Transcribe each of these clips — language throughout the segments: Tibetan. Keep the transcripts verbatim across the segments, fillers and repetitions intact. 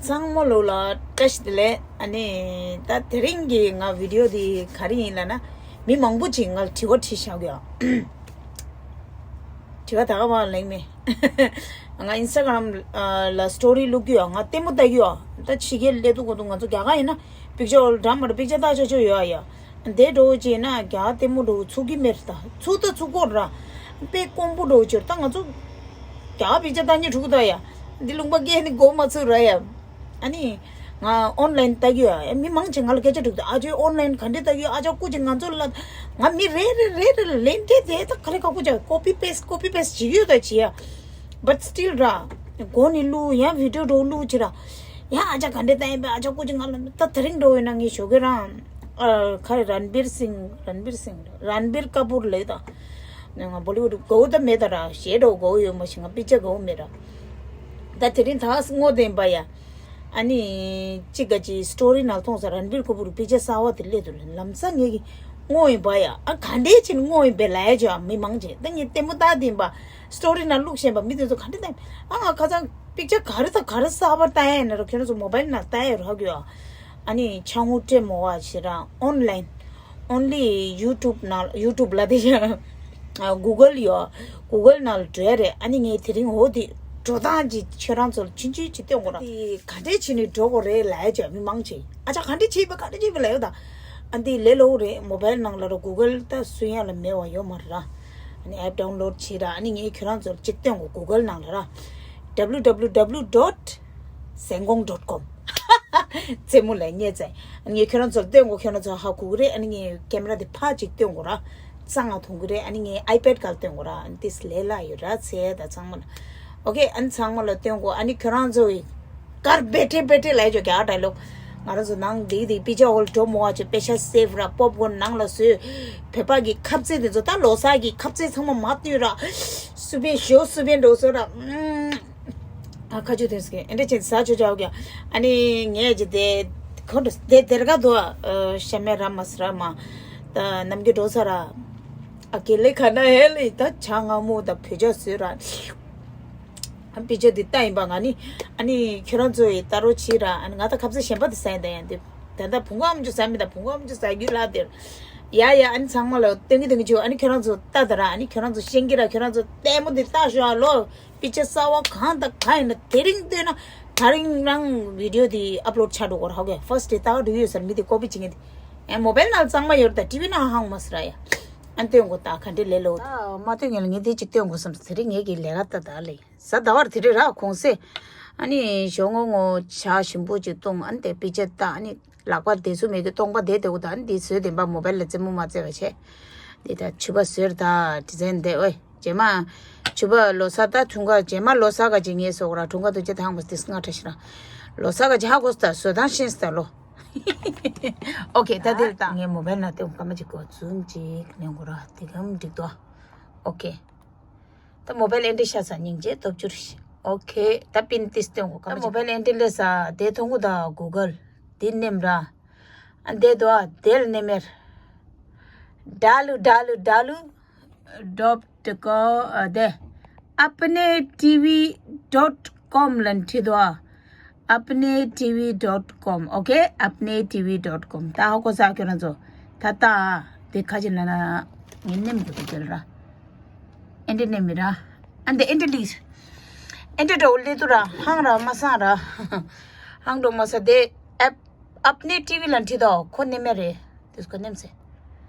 ཚང་མ་ལོ་ལ་བཀྲ་ཤིས་བདེ་ལེགས། ཨ་ནི་ད་དེ་རིང་གི་ང་བི་ཌི་ཡོ་འདི་ག་རེ་ཡིན་ལབ་ན། མི་མང་པོ་ཅིག་ང་ལ་དྲི་བ་དྲིས་བཞག་གི་ཡོད། དྲི་བ་ད་ག་པར་ལེན་མེད། ང་ཨིན་སི་ཊ་གྷ་རམ་ལ་སི་ཊོ་རི་བླུག་གི་ཡོད། ང་ལྟད་མོ་ལྟ་གི་ཡོད། ད་ཕྱི་རྒྱལ་སླེབས་དུས་གོ་དུས་ང་ཚོ་རྒྱ་གར་ཡིན་ན་པིག་ཅར་འོ་ལ་འདྲ་མ་འདྲ་པིག་ཅར་ལྟ་ཆོག་ཆོག་ཡོད་ཨ་ཡ། དེ་འགྲོ་བྱས་ན་རྒྱ་གར་ལྟད་མོ་འགྲོ་ཚུགས་ཀྱི་མེད་རེད། ད་ཚུགས་ད་ཚུགས་གོ་ར། དཔེ་དཀོན་པོ་འགྲོ་བྱས་ད་ང་ཚོ་རྒྱ་གར་པིག་ཅར་ལྟ་ཉིན་དྲུག་ད་ཡ། འདི་ལུང་པ་སྐད་ནི་གོ་མ་ཚུགས་ར་ཡ། ཨ་ནི་ང་ཨོན་ལན་ལྟ་གི་ཡོད། མི་མང་ཆེ་ང་ལ་སྐད་ཆ་དྲིས་འདུག་ཨ་ཅེ་ཨོན་ལན་ག་འདྲས་ལྟ་གི་ཡོད། ཨ་ཅག་སྐུ་མཁྱེན་ང་ཚོ་ལ་ང་མི་རེ་རེ་རེ་རེ་ལ་ལན་འདྲེ་དེ་ད་ག་རེ་ག་སྐུ་མཁྱེན་ཀོ་པི་པེ་སི་ཀོ་པི་པེ་སི་བྱེད་ཀྱི་ཡོད་ད་བྱེད་ཡ། བཊ་སི་ཊིལ་ར། མགོ་ནས་བླུག་ཡང་བི་ཌི་ཡོ་འགྲོ་བླུག་བྱེད་ར། ཡང་ཨ་ཅག་ག་འདྲས་ལྟ་ཡིན་པས། ཨ་ཅག་སྐུ་མཁྱེན་ང་ལ་ད་དེ་རིང་འགྲོ་ཡོད་ན་ངས་ཞོགས་ཀས་རང་ཨ་ག་རེ་རན་བིར་སིང་རན་བིར་སིང་རན་བིར་ཀ་པུར་ལབ་ད། ང་བོ་ལི་ཝུཌ་དགའ་བོ་ད་མེད་ད་ར། གཞས་འགྲོ་དགའ་བོ་ཡོད་མ་ཤེས། ང་པིག་ཅར་དགའ་བོ་མེད་ར། ད་དེ་རིང་ད་སྔོ་ལྡན་པ་ཡ། ཨ་ནི་གཅིག་ག་ཅིག་སི་ཊོ་རི་ནང་མཐོང་ས་རན་བིར་ཀ་པུར་པིག་ཅར་གསར་བ་དེ་སླེབས་འདུག་ལམ་སང་ངེད་ཀྱི་སྔོ་ཡིན་པ་ཡ། ཨ་ག་འདྲས་བྱས་ནས་སྔོ་ཡིན་པས་ལབ་ཡ་ཅིག་མི་མང་ཆེ་ད་ངས་ལྟད་མོ་ལྟ་བསྡད་པ། སི་ཊོ་རི་ནང་བླུགས་བཞིན་པ་མི་དེ་ཚོ་ག་འདྲས་ལྟ་ཡིན། ཨ་ང་ཁ་སང་པིག་ཅར་ག་རེ་ད་ག་རེ་གསར་པ་ལྟ་ཡ་ཡིན་ན་ར། ཁྱོད་རང་ཚོ་མོ་བལ་ནང་ལྟ་ཡ་རག་གི་ཡོད། ཨ་ནི་ཆང་འུ་ཏྲེ་མོ་བ་ཞེ་ར་ཨོན་ལན། ཨོན་ལི་ཡུ་ཊུབ་ནང་ཡུ་ཊུབ་ལ་དེ་ཡང་གུ་གལ་ཡོད། གུ་གལ་ནང་ལ་འགྲོ་ཡ་རེད། ཨ་ནི་ངས་དེ་རིང་འོ་དེ་འགྲོ་སྟངས་ཅིག་ཁྱོད་རང་ཚོ་ལ་ཆུང་ཆུང་ཅིག་སྟོན་དགོས་ར། དེ་ག་འདྲས་བྱས་ནས་འགྲོ་དགོས་རེད་ལབ་ཡ་ཅིག་མི་མང་ཆེ་ཨ་ཅག་ག་འདྲས་བྱས་པ་ག་འདྲས་བྱས་པ་ལབ་ཡོད་ད། ཨ་འདི་ལས་སླ་བོ་རེད། མོ་བལ་ནང་ལ་ར་གུ་གལ་ད་སུན་ཡ་ལ་མེད་པ་ཡོད་མ་རེད་ར། ཨ་ནི་ཨེབ་ཌའུན་ལོཌ་བྱས་ར། ཨ་ནི་ངས་ཁྱོད་རང་ཚོ་ལ་ཅིག་སྟོན་དགོས་གུ་གལ་ནང་ལ་ར། W W W dot sengong dot com རྩེད་མོ་ལ་ཉེ་ཚེ། ངས་ཁྱོད་རང་ཚོར་སྟོན་གོ། ཁྱོད་རང་ཚོ་ཧ་གོ་གི་རེད། ཨ་ནི་ངས་ཀེམ་ར་དེ་ཕར་ཅིག་སྟོན་གོ་ར། གཙང་ང་མཐོང་གི་རེད། ཨ་ནི་ངས་ཨའི་པེཌ་ག་ལ་སྟོན་གོ་ར། ཨ་ནི་ཏིས་ལས་སླ་ཡོད་ར། ཚེ་ད་ཚང་མ་ལ། ཨོ་ཁེ། ཨ་ནི་ཚང་མ་ལ་སྟོན་གོ། ཨ་ནི་ཁྱོད་རང་ཚོ་ཡི་གར་བེ་ཏྲེ་བེ་ཏྲེ་ལ་ཡོད་ཀྱ་ཌའི་ལོག་ང་རང་ཚོ་ནང་དེ་དེ་པི་ཅར་ཧོལ་འགྲོ་མོ་བ་ཅིག་པེ་ཤ་སེབ་ར། པོབ་ཀོན་ནང་ལ་བཟོས། བོད་པ་གི་ཁ་ཟས་དེ་ཚོ་ད་ལོ་གསར་གི་ཁ་ཟས་ཚང་མ་མར་བཏོན་ར། སུ་བེན་ཞོ་སུ་བེན་འགྲོ་བཟོ་ར། ཨ་ཁ་ཆུ་དེ་སྐད་ཨེ་འདྲ་ཅན་ཟ་ཆོ་ཆོ་གི། ཨ་ནི་ངས་ཀྱི་དེ་ཁོ་དེ་དེར་ག་དོ་ཤ་མེ་ར་མ་སི་ར་མ་ད་ནམ་རྒྱུན་འགྲོ་ས་ར། ཨ་ཀེ་ལེ་ཁ་ན་ཧེ་ལེ་ད་ཆ་ང་མོ་ད་བོད་ཇ་བཟོས་ར། ཨ་པི་ཅར་དེ་ལྟ་ཡིན་པ་ང་ནི། ཨ་ནི་ཁྱོད་རང་ཚོ་ཡི་ལྟ་རོགས་བྱེད་ར། ཨ་ནི་ང་ད་ཁ་ཟས་གཞན་པ་དེ་ཟ་ཡིན་ད་ཡང་དེ། ད་ལྟ་བུང་ཁ་ཨམ་ཅོ་ཟ་མི་ད་བུང་ཁ་ཨམ་ཅོ་ཟ་རྒྱུ་ལ་དེར། ཡ་ཡ། ཨ་ནི་ཚང་མ་ལ་སྟོན་གི་སྟོན་གི་བྱེད། ཨ་ནི་ཁྱོད་རང་ཚོ་ལྟ་ད་ར། ཨ་ནི་ཁྱོད་རང་ཚོ་ཤེས་གི་ར། ཁྱོད་རང་ཚོ་ལྟད་མོ་དེ་ལྟ་ཤོག་ཨ་ལོ། པི་ཅར་གསར་བ་གང་དང་གང་ཡིན་ན་དེ་རིང་སྟོན་ན་ད་རིང་རང་བི་ཌི་ཡོ་དེ་ཨབ་ལོཌ་ཆགས་འགྲོ་གོ་ར། ཧོ་གེ། ཕར་སི་ཊི་ལྟ་བ་འགྲོ་ཡོད་ཟེར་མི་དེ་ཀོ་པི་བྱེད་མཁན་དེ། ཨེ་མོ་བལ་ནང་གཙང་མ་ཡོད་ད། ཊི་བི་ནང་ཧང་མ་སི་ར་ཡ། ཨ་ནི་སྟོན་གོ་ད་ག་འདྲས་ལས་སླ་བོ། ད་མ་སྟོན་ངེས་ལ་ངས་དེ་ཅིག་སྟོན་གོ་བསམ། དེ་རིང་ངས་ཀྱི་ལས་ཀ་ད་ད་ལས། གཟའ་ཟླ་བར་དེ་རིང་ར་གུང་སེང་། ཨ་ནི་ཞོགས་སྔོན་ངོ་ཇ་ཞིམ་པོ་ཅིག་བཏུང་། ཨ་ནི་དེ་པི་ཅར་ལྟ། ཨ་ནི་ལག་པ་བདེ་ཚུལ་མེད་དུས་སྟོང་པ་བསྡད་བསྡད་འོ་ད། ཨ་ནི་འདི་བཟོས་བདེན་པ་མོ་བལ་ལ་རྩེད་མོ་མ་རྩེ་བ་བྱས། འདི་ད་ཕྱུ་པ་བཟོས་ར། ད་ཌི་ཛའིན་འདི་ཨོའི་རྗེས་མ་ཕྱུ་པ་ལོ་གསར་ད་འཁྲུངས་སྐར་རྗེས་མ་ལོ་གསར་ག་ཅིག་ངས་བཟོ་གོ་ར། འཁྲུངས་སྐར་དུས་ཆེ་ཐང་པ་དེ་སྔ་ཁྲ་ཤི་ར། ལོ་གསར་ག་ཅིག་ཧ་གོ་སི་ད་བཟོ་སྟངས་ཤེས་སི་ད་ལོ། ཨོ་ཁེ། ད་འདིར་ད་ངས་མོ་བལ་ན་དེ་སྐར་མ་ཅིག་གོ་ཛུམ་ཅིག་ལེན་གོ་ར། དེ་གམ་འགྲིག་ཏོ། ཨོ་ཁེ། ད་མོ་བལ་ཨེ་འདྲ་ཤ་ཚ་སྙིང་རྗེ་སྟོབས་འབྱོར་ཤི། ཨོ་ཁེ། ད་པིན་ཏིས་སྟོན་གོ་ཀ་མོ་བལ་ཨེ་འདྲ་ལས་ས་དེ་མཐོང་གོ་ད་གུ་གལ་དེ་ནེམ་ར། ཨ་འདེ་དོ་ཨ་དེལ་ནེམ་མེར། ཌ་ལུ་ཌ་ལུ་ཌ་ལུ་ཌོབ་ཏི་ཀོ་ཨ་དེ་apne TV dot com ལ་འཁྲིད་དོ་ཨ། apne TV dot com ཨོ་ཁེ། apne TV dot com ད་ཧ་གོ་ས་ཁྱོད་རང་ཚོ། ད་ད་དེ་ཁ་ཅིག་ལ་ན་ངས་ནེམ་གོ་དེ་དེལ་ར། ཨེ་འདྲ་ནེམ་མི་ར། ཨ་འདི་ཨེ་འདྲ་ལིས། ཨེ་འདྲ་འགྲོ་ལི་དུ་ར་ཧང་ར་མ་སང་ར། ཧང་འགྲོ་མ་ས་དེ་ཨེབ་apne TV ལ་འཁྲིད་དོ་ཁོ་ནེམ་མེ་རེད། དེ་ཁོ་ནེམ་སེ།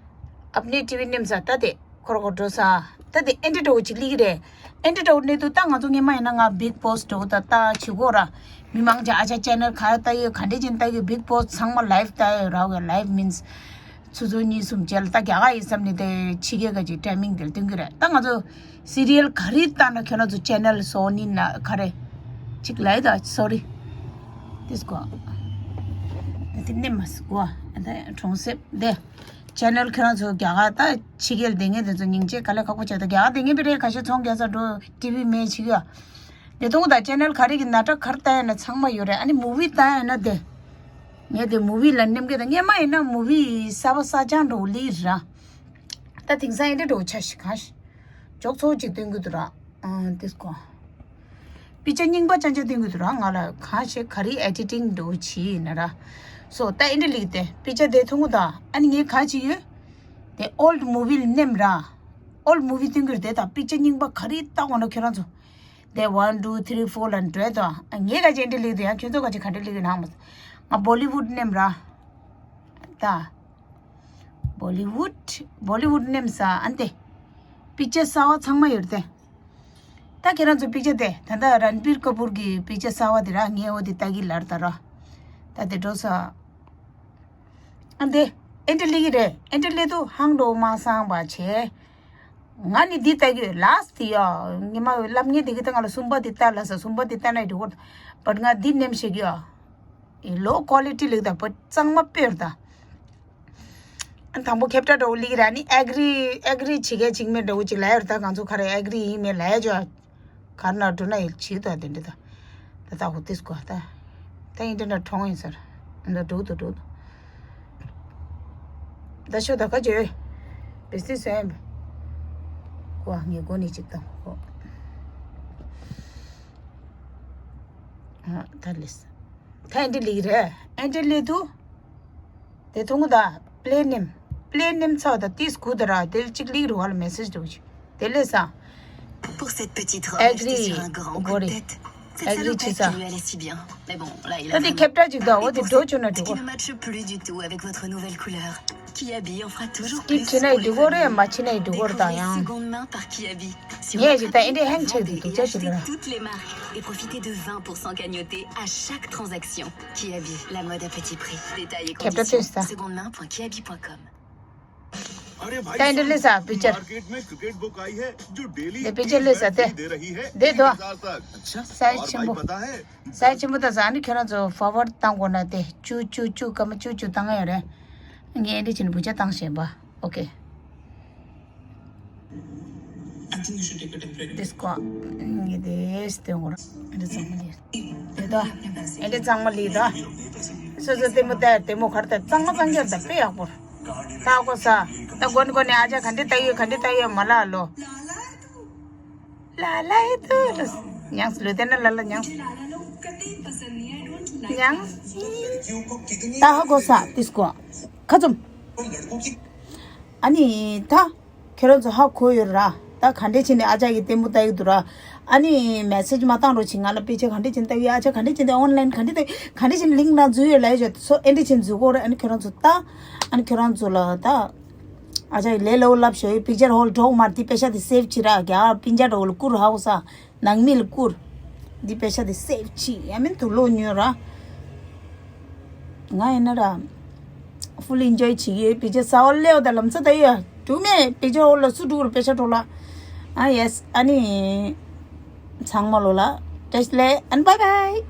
apne TV ནེམ་ས་ད་དེ་ཁོ་ར་ཁོ་འགྲོ་ས། ད་དེ་ཨེ་འདྲ་འགྲོ་ཅིག་ལི་གི་རེད། ཨེ་འདྲ་འགྲོ་ནི་དུ་ད་ང་ཚོ་ངེ་མ་ཡིན་ན་ང་big boss འགྲོ་ད་ད་ཆི་གོ་ར། མི་མང་ཆ་ཨ་ཅག་ཅེ་ནལ་ག་ད་ཡོད་ག་འདྲ་ཅན་ད་ཡོད་big boss ཚང་མ་live ད་ཡོད་ར་བ་live means ཆུ་ཚོད་གཉིས་གསུམ་རྗེས་ལ་ད་རྒྱ་གར་ཡིན་བསམ་ནས་དེ་ཕྱི་རྒྱལ་ག་ཅིག་timing དེར་སྟོན་གི་རེད། ད་ང་ཚོ་serial ག་རེ་ལྟ་ན་ཁྱོད་རང་ཚོ་channel སོ་ནི་ན་ག་རེ་ཅིག་ལའི་ད་sorry དེ་སྐོ་དེ་ནི་མ་སྐོ་ད་གྲོང་གསེབ་དེ་channel ཁྱོད་རང་ཚོ་རྒྱ་གར་ད་ཕྱི་རྒྱལ་བསྡད་མཁན་དེ་ཚོ་སྙིང་རྗེ་དཀའ་ལས་ཁག་པོ་བྱས། ད་རྒྱ་གར་བསྡད་མཁན་པི་རེད། ཁ་ཤས་ཚོང་རྒྱག་ས་འགྲོ་TV མེད་ཅིག་ཡོད། དེ་དུང་ད་channel ག་རེ་གི་ན་ཏྲ་གར་ལྟ་ཡ་ན་ཚང་མ་ཡོད་རེད། ཨ་ནི་movie ལྟ་ཡ་ན་དེ། ངས་དེ་movie ལ་ནེམ་གི་ད་སྔས་མ་ཡིན་ན་movie གསར་པ་གསར་རྐྱང་འགྲོ་ལི་ར། ད་དེང་སང་ཡིན་དེ་འགྲོ་ཆ་ཞིག་ག་ཞིག་འཇོག་ཚོགས་ཅིག་སྟོན་གི་འདུག་ར། ཨང་དེ་སྐོ། པི་ཅར་རྙིང་པ་ཅང་ཅང་སྟོན་གྱི་འདུག་ར། ང་ལ་གང་ཤེས་ག་རེ་ཨེ་ཌི་ཊིང་འདྲ་བོ་བྱེད་ཡིན་ན་ར། སོ་ད་ཨེ་འདྲ་ལིག་དེ་པི་ཅར་དེ་མཐོང་གི་ད། ཨ་ནི་ངས་ག་བྱེད་ཡོད། དེ་ཨོལ་ཌི་མུ་ཝི་ནེམ་ར། ཨོལ་ཌི་མུ་ཝི་སྟོན་གྱི་རེད་དེ། ད་པི་ཅར་རྙིང་པ་ག་རེ་ལྟ་དགོས་ན་ཁྱོད་རང་ཚོ། དེ་ཝན་ཊུ་ཐི་རི་ཕོར་ལ་འགྲོ་ད། ངས་ག་ཅི་ཨེ་འདྲ་ལིག་དེ་ཡང་ཁྱོད་ཚོ་ག་ཅི་ག་འདྲ་ལིག་ཡོད་ན་མ། ང་བོ་ལི་ཝུཌ་ནེམ་ར། ད། བོ་ལི་ཝུཌ། བོ་ལི་ཝུཌ་ནེམ་ས་ཨན་དེ། པིག་ཅར་གསར་བ་ཚང་མ་ཡོད་དེ། ད་ཁྱེད་རང་ཚོ་པིག་ཅར་དེ་ད་ལྟ་རན་བིར་ཀ་པུར་གྱི་པིག་ཅར་གསར་བ་དེ་ར། ངས་འོ་དེ་ལྟ་གི་ལར་ད་ར། ད་དེ་འགྲོ་ས། ཨན་དེ། ཨེ་འདྲ་ལིག་གི་རེད། ཨེ་འདྲ་ལིག་དུ་ཧང་འགྲོ་མ་སང་བ་བྱས། ང་ནི་འདི་ལྟ་གི་ཡོད་ལགས་དེ་ཡ། ཉི་མ་སློབ་གཉེར་དེ་གི་ད་ང་ལ་གསུམ་པ་དེ་ལྟ་ལ་ས། གསུམ་པ་དེ་ལྟ་ན་འགྲིག་གོ། བཊ་ང་འདི་ནེམ་ཤེས་ཀྱི་ཡ། ལོ་ཀོ་ལི་ཊི་ལིག་ད་བཊ་གཙང་མ་དཔེར་ད། ཨ་དང་པོ་ཁེབ་ཏྲ་འདྲ་བོ་ལིག་ར་ནི་ཨེག་རི་ཨེག་རི་བྱེད་མཁན་བྱེད་མེད་འདྲ་བོ་ཅིག་ལ་ཡོད་ད། ང་ཚོ་ག་རེ་ཨེག་རི་ཡིན་མེད་ལ་ཡ་ཅོ། གར་ན་འགྲོ་ན་ཡིལ་ཆིག་ད་དེ་འདྲ་ད། ད་ད་ཧུ་ཏིས་གོ་ད། ད་ཡིན་འདྲ་ན་གྲོང་ཡིན་ཟེར། འདི་འགྲོ་འདུག་འགྲོ་འདུག་ད་ཤོ་ད་ཁ་ཅོ། བེ་སི་སོན། ཀོ་ངས་གོ་ནི་ཅིག་དང་ཧོ། ཨ་ད་ལེས། ད་ཨེ་འདྲ་ལིག་རེད། ཨེ་འདྲ་ལིག་དུ། དེ་མཐོང་གི་ད། པི་ལེ་ནེམ། པི་ལེ་ནེམ་ཚ་བ་ད་ཏིས་གུ་ད་ར། དེ་གཅིག་ལིག་རུ་བ་ལ་མེ་སེ་ཇི་འགྲོ་གི། དེ་ལས་ས། Pour cette petite robe, achetez sur un grand coup de tête. Cette salopette qui lui allait si bien. Mais bon, là, il a ད་དེ་ཁེབ་ཏྲ་ཅིག་ད། འོ་དེ་འགྲོ་ཆོག་ན་འགྲིག་གོ། Qui ne matche plus du tout avec votre nouvelle couleur. Kiabi offre toujours plus de produits. སི་ཀིབ་བྱེད་ན་ཡི་འགྲིག་གོ་རེད། མ་བྱེད་ན་ཡི་འགྲིག་གོ་རེད་ད་ཡང་། Seconde main par Kiabi. Sur ངས་ཅིག་ད་ཨེ་འདྲ་ཧེང་ཆེ་འདུག་འདུག་ཅག་ཅིག་ལ། Toutes les marques et profitez de vingt pour cent cagnoté à chaque transaction. Kiabi, la mode à petit prix. Détails et conditions, seconde main point kiabi point com. ད་ཨེ་འདྲ་ལས་ས་པིག་ཅར། དེ་པིག་ཅར་ལས་ས་དེ། དེ་དོ། སའི་ཆེན་པོ། སའི་ཆེན་པོ་ད་ས་ནི་ཁྱོད་རང་ཚོ་ཕོར་ཝར་ཌི་བཏང་དགོས་ན་དེ་བཅུ་བཅུ་བཅུ་སྐར་མ་བཅུ་བཅུ་བཏང་ཡོད་རེད། ངས་ཨེ་འདྲ་བྱས་ནས་པིག་ཅར་བཏང་ཤེས་པ། ཨོ་ཁེ། དེ་སྐོར་ངས་དེ་སྟོན་དགོས་རེད། ཨེ་འདྲ་གཙང་མ་ལས། དེ་དོ། ཨེ་འདྲ་གཙང་མ་ལས་དོ། སོ་སོ་ལྟད་མོ་ལྟ་ལྟད་མོ་གར་ལྟ་གཙང་མ་གཙང་རྐྱང་ལྟ་དཔེ་ཡག་པོ། ལྟ་དགོས་ས། ད་དགོན་དགོན་ནས་ཨ་ཅག་ག་འདྲ་ལྟ་ཡོད་ག་འདྲ་ལྟ་ཡོད་མ་ལ་ལོ། ལ་ལ་ཡི་དུ། ཉངས་ལུས་དེ་ན་ལ་ལ་ཉངས། ཉངས། ད་ཧ་གོ་ས་ཏིས་གོ། ཁ་ཙུམ། ཨ་ནི་ད། ཁྱེད་རང་ཚོ་ཧ་གོ་ཡོད་ར། ད་ག་འདྲས་བྱས་ནས་ཨ་ཅག་གིས་ལྟད་མོ་ལྟ་ཡི་འདུག་ར། ཨ་ནི་མེ་སེ་ཇི་མ་བཏང་རོགས་བྱེད། ང་ལ་པིག་ཅར་ག་འདྲས་བྱས་ནས་ལྟ་གི་ཡོད། ཨ་ཅག་ག་འདྲས་བྱས་ནས་ཨོན་ལན་ག་འདྲས་ལྟ་ག་འདྲས་བྱས་ནས་ལིང་ནང་འཛུལ་ཡོད་ལབ་ཡོད་ཅོ། སོ་ཨེ་འདྲས་བྱས་ནས་འཛུལ་གོ་ར། ཨ་ནི་ཁྱེད་རང་ཚོ་ལྟ། ཨ་ནི་ཁྱེད་རང་ཚོ་ལ་ད། ཨ་ཅག་གིས་ལས་སླ་བོ་ལབ་ཤོག་ཡོད། པིག་ཅར་ཧོལ་འགྲོ་མ་དེ་པེ་ཤ་དེ་སེབ་བྱེད་ར། རྒྱ་གར་པིན་ཅར་འདྲ་བོ་ལ་བསྐུར་ཧ་གོ་ས། ནང་མི་ལ་བསྐུར། འདི་པེ་ཤ་དེ་སེབ་བྱེད་ཡ་མིན་དུ་ལོ་ཉོས་ར། ང་ཡིན་ན་ར། ཧྥུལ་ཨིན་ཇོའི་བྱེད་ཀྱི་ཡོད། པིག་ཅར་གསར་བ་སླེབས་ད་ལམ་སང་ལྟ་ཡོད། འགྲིག་མེད། པིག་ཅར་ཧོལ་ལ་སུ་འགྲོ་ར་པེ་ཤ་འགྲོ་ལ། ཨ་ཡེས། ཨ་ནི། ཚང་མ་ལོ་ལ། བཀྲ་ཤིས་བདེ་ལེགས། ཨན་བྷའི་བྷའི།